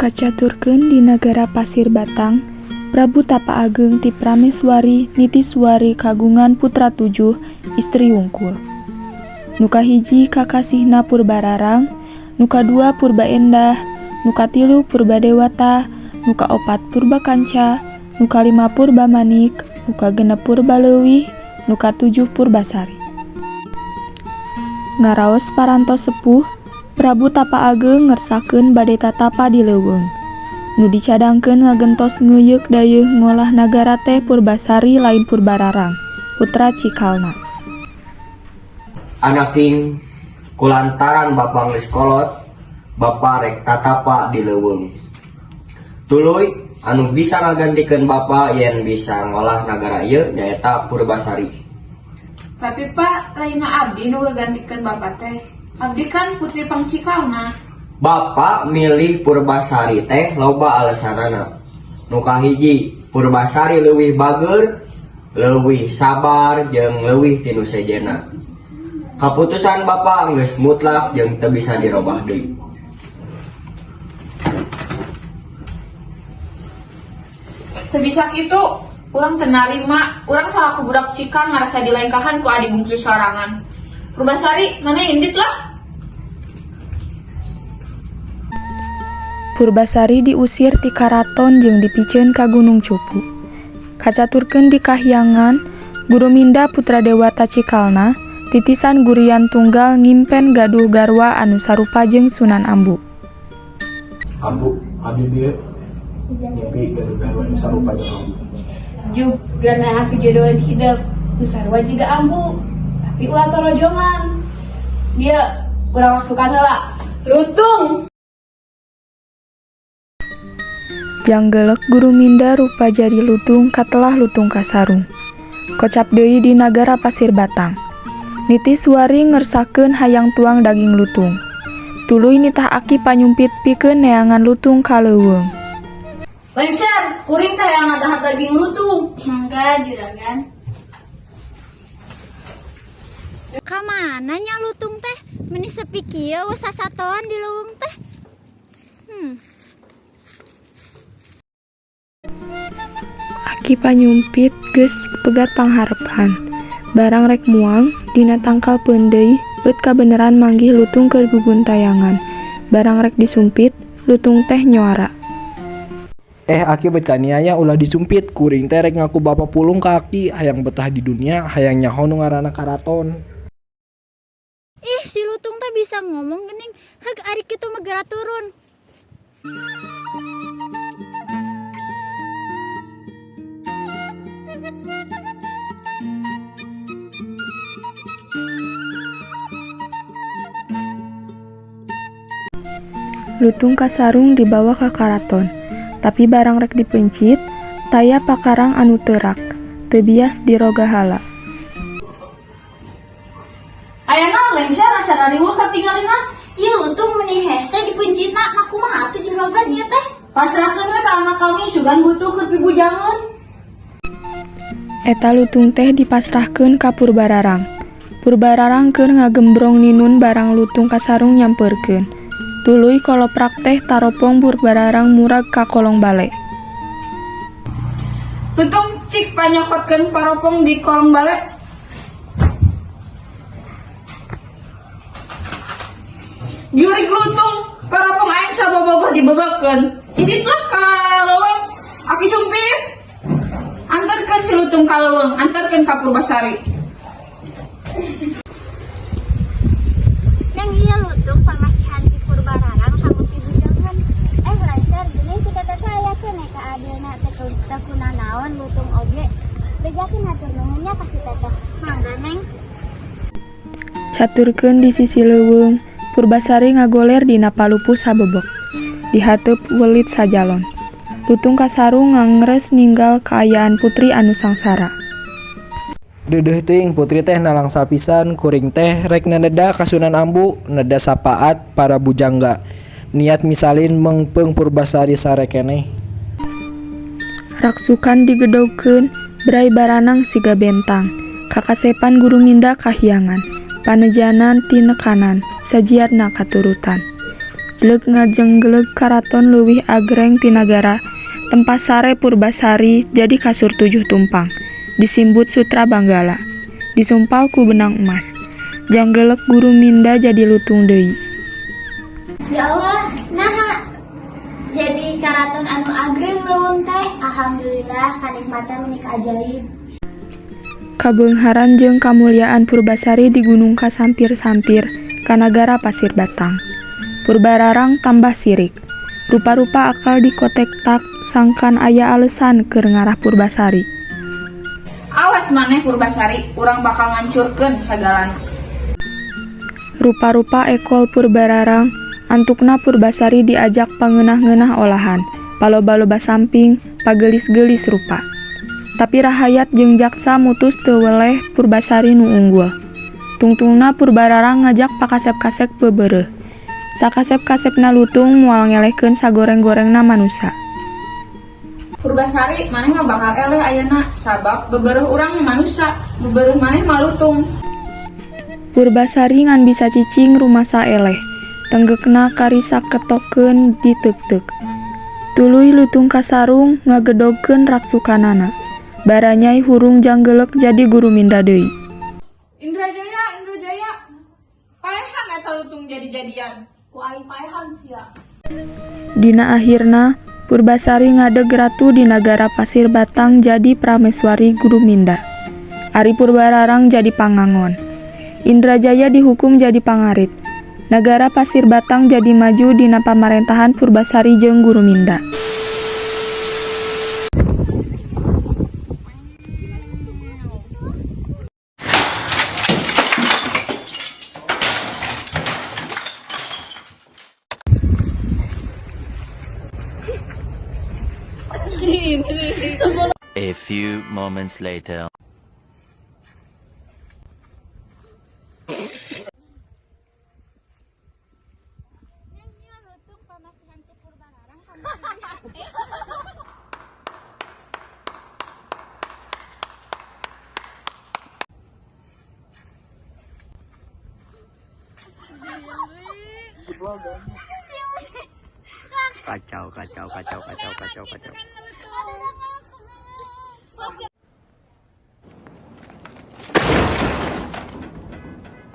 Kacaturkeun di nagara Pasir Batang, Prabu Tapa Ageung ti Prameswari Nitiswari kagungan putra tujuh, istri wungkul. Nu kahiji kakasihna Purbararang, nu kadua Purbaendah, nu katilu Purbadewata, nu kaopat Purbakanca, nu kalima Purbamanik, nu kagenep Purbaleuwih, nu katujuh Purbasari. Ngaraos parantos sepuh, Prabu Tapa Ageung ngersakeun bade tatapa di leuweung. Nu dicadangkeun ngagentos ngeuyeuk dayeuh ngolah nagara teh Purbasari lain Purbararang, putra cikalna. Anaking kulantaran bapa geus kolot, bapa rek tatapa di leuweung. Tuluy anu bisa ngagantikeun bapa yen bisa ngolah nagara ieu nyaeta Purbasari. Tapi Pak, lainna abdi nu ngagantikeun bapa teh. Abdi kan putri pangcikalna. Bapa milih Purbasari teh loba alasanana. Nu kahiji, Purbasari leuwih bageur, leuwih sabar jeung leuwih ti nu sejenna. Kaputusan bapa geus mutlak jeung teu bisa dirobah deui. Teu bisa kitu, urang teu narima, urang salaku budak cikal ngarasa dilengkahan ku adi bungsu sorangan. Purbasari, mana indit lah. Purbasari diusir ti karaton jeung dipiceun ka Gunung Cupu. Kacaturkeun di kahyangan, Guruminda putra Dewata Cikalna, titisan gurian tunggal ngimpen gaduh garwa anu sarupa jeung Sunan Ambu. Ambu, abdi bieu ngimpi gaduh garwa anu sarupa jeung Ambu. Juk, gerana aku jodohan hidup, nu sarua jiga Ambu. Tapi ulah torojongan. Dia urang masukan heula. Lutung. Janggelek Guruminda rupa jadi lutung katelah lutung kasarung. Kocap deui di nagara Pasir Batang. Nitiswari ngersakeun hayang tuang daging lutung. Tuluy nitah aki panyumpit pikeun neangan lutung ka leuweung. Lengser, kuring teh hayang ngadahar daging lutung. Mangga juragan. Kamana nya lutung teh? Meni sepi kieu we sasatoan di leuweung teh. Aki panyumpit geus pegat pangharepan. Barang rek muang dina tangkal peundeuy beut kabeneran manggih lutung keur guguntayangan. Barang rek disumpit, lutung teh nyoara. Aki bet kaniaya ulah disumpit, kuring teh rek ngaku bapa pulung ka aki, hayang betah di dunia, hayang nyaho nu ngaranna karaton. Ih, si lutung teh bisa ngomong geuning, heug ari kitu mah geura turun. Lutung kasarung dibawa ka karaton, tapi barang rek dipencit, taya pakarang anu teurak, teu bias dirogahala. Aya naon lengser asa rariweuh katingalina? Ieu lutung meni hese dipencitna, nah kumaha atuh juragan ieu teh? Pasrahkeun we ka anak kami sugan butuh keur pibujangan. Eta lutung teh dipasrahkeun ka Purbararang. Purbararang keur ngagembrong ninun barang lutung kasarung nyampeurkeun. Tuluy koloprak teh taropong Purbararang murag ka kolong bale. Lutung cik panyokotkeun paropong di kolong bale. Jurig lutung paropong aing sabobogoh dibebekeun. Inditlah ka leuweung aki sumpit. Antarkeun si lutung ka leuweung, antarkeun ka Purbasari. Neng ieu lutung pamasihan ti Purbararang kanggo pibujangan. Lancar geuning si teteh teh aya keneh ka adilna teh teu kunanaon lutung oge. Bejakeun hatur nuhun nya ka si teteh. Mangga neng. Caturkeun di sisi leuweung, Purbasari ngagoler dina palupuh sabebek. Dihateup welit sajalon. Lutung kasarung ngangres ninggal kaayaan putri anu sangsara. Deudeuh teuing putri teh nalangsa pisan, kuring teh rek naneda ka Sunan Ambu, neda sapaat para bujangga. Niat misalin meungpeung Purbasari sare keneh. Raksukan digedogkeun, bray baranang siga bentang. Kakasepan Guruminda kahyangan, panejanan tinekanan, sajiatna katurutan. Jleg ngajenggeleg karaton leuwih agreng ti nagara. Tempas sare Purbasari jadi kasur tujuh tumpang. Disimbut sutra Banggala. Disumpal ku benang emas. Janggelek Guruminda jadi lutung deui. Ya Allah, naha jadi karaton anu agreng leuweung teh. Alhamdulillah, kanikmatan meni ajaib. Kabeungharan jeung kamulyaan Purbasari di Gunung kasampir-sampir ka nagara Pasir Batang. Purbararang tambah sirik. Rupa-rupa akal dikotektak sangkan aya alesan keur ngarah Purbasari. Awas maneh Purbasari, urang bakal ngancurkeun sagalana. Rupa-rupa ekol Purbararang, antukna Purbasari diajak pangeunah-ngeunah olahan, paloba-loba samping, pagelis-geulis rupa. Tapi rahayat jeung jaksa mutus teu weleh Purbasari nu unggul. Tungtungna Purbararang ngajak pakasep-kasep beubeureuh. Sakasep-kasepna lutung moal ngelehkeun sagoreng-gorengna manusa. Purbasari, maneh mah bakal eleh ayeuna, sabab beubeureuh urang mah manusa, beubeureuh maneh mah lutung. Purbasari ngan bisa cicing rumasa eleh. Tenggekna karisa ketokeun diteukteuk. Tuluy lutung kasarung ngagedogkeun raksukanana. Baranyai hurung janggelek jadi Guruminda deui. Indrajaya, Indrajaya. Paehan eta lutung jadi-jadian. Ku aing paehan sia. Dina akhirna, Purbasari ngadeg ratu di nagara Pasir Batang jadi Prameswari Guruminda. Ari Purbararang jadi pangangon. Indrajaya dihukum jadi pangarit. Nagara Pasir Batang jadi maju dina pamarentahan Purbasari jeung Guruminda. A few moments later. Lutung pamasihan ti Purbararang kamu. Kacau, kacau, kacau, kacau, kacau, kacau.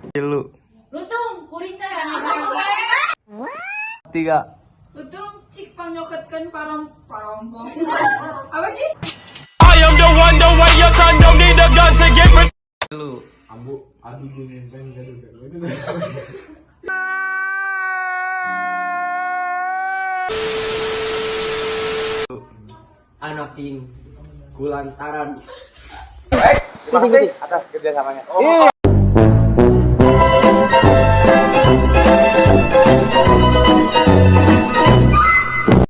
Tilu. Lutung, kuring teh Tiga. Lutung, cik pangnyokeutkeun parom parompong. Apa sih? I am the one, the way your son don't need a gun to get respect. Tilu. Ambu, aduh nenteng gaduh. Anak king kulantaran. Terima kasih atas kerjasamanya.